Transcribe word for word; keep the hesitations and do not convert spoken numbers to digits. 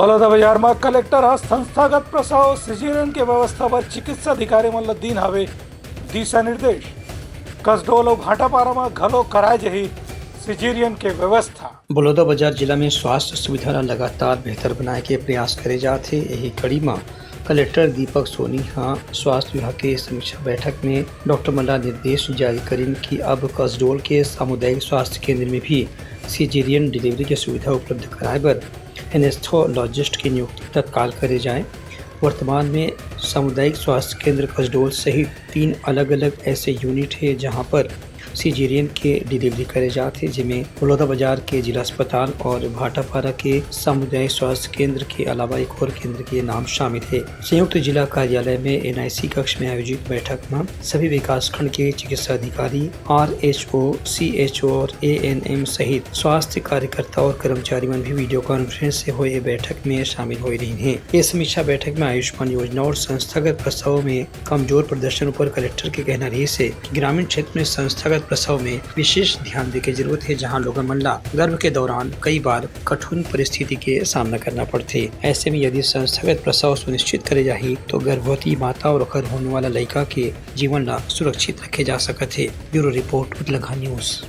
बलौदाबाजार म कलेक्टर ह संस्थागत प्रसव, सिजेरियन के व्यवस्था बर चिकित्सा अधिकारी मन ल दीन हवे दिशा निर्देश। कसडोल अउ भाटापारा म घलो कराए जही सिजेरियन के व्यवस्था। बलौदाबाजार जिला में स्वास्थ्य सुविधा ल लगातार बेहतर बनाए के प्रयास करे जात हे। यही कड़ी म कलेक्टर दीपक सोनी ह स्वास्थ्य विभाग के समीक्षा बैठक में डॉक्टर मन ल निर्देश जारी करिन कि अब कसडोल के सामुदायिक स्वास्थ्य केंद्र में भी सिजेरियन डिलीवरी के सुविधा उपलब्ध कराए बर एनेस्थोलॉजिस्ट की नियुक्ति तत्काल करे जाए। वर्तमान में सामुदायिक स्वास्थ्य केंद्र कसडोल सहित तीन अलग-अलग ऐसे यूनिट हे, जहां पर सिजेरियन के डिलीवरी करे जात हे, जेमे बलौदाबाजार के जिला अस्पताल और भाटापारा के सामुदायिक स्वास्थ्य केंद्र के अलावा एक और केंद्र के नाम शामिल हे। संयुक्त जिला कार्यालय में एनआईसी कक्ष में आयोजित बैठक में सभी विकासखंड के चिकित्सा अधिकारी, आरएचओ, सीएचओ और एएनएम सहित स्वास्थ्य कार्यकर्ता और कर्मचारी मन भी वीडियो कॉन्फ्रेंस से होए बैठक में शामिल होए रहिन हे। ये समीक्षा बैठक में आयुष्मान योजना और संस्थागत प्रसव में कमजोर प्रदर्शन ऊपर कलेक्टर के कहना रहिस हे कि ग्रामीण क्षेत्र में संस्थागत प्रसव में विशेष ध्यान दे के जरूरत हे, जहां लोगन मन ला गर्भ के दौरान कई बार कठिन परिस्थिति के सामना करना पड़थे। ऐसे में यदि संस्थागत प्रसव सुनिश्चित करे जाही, तो गर्भवती माता और ओकर होने वाला लइका के जीवन ला सुरक्षित रखे जा सकत हे। Bureau report, Utlangha news.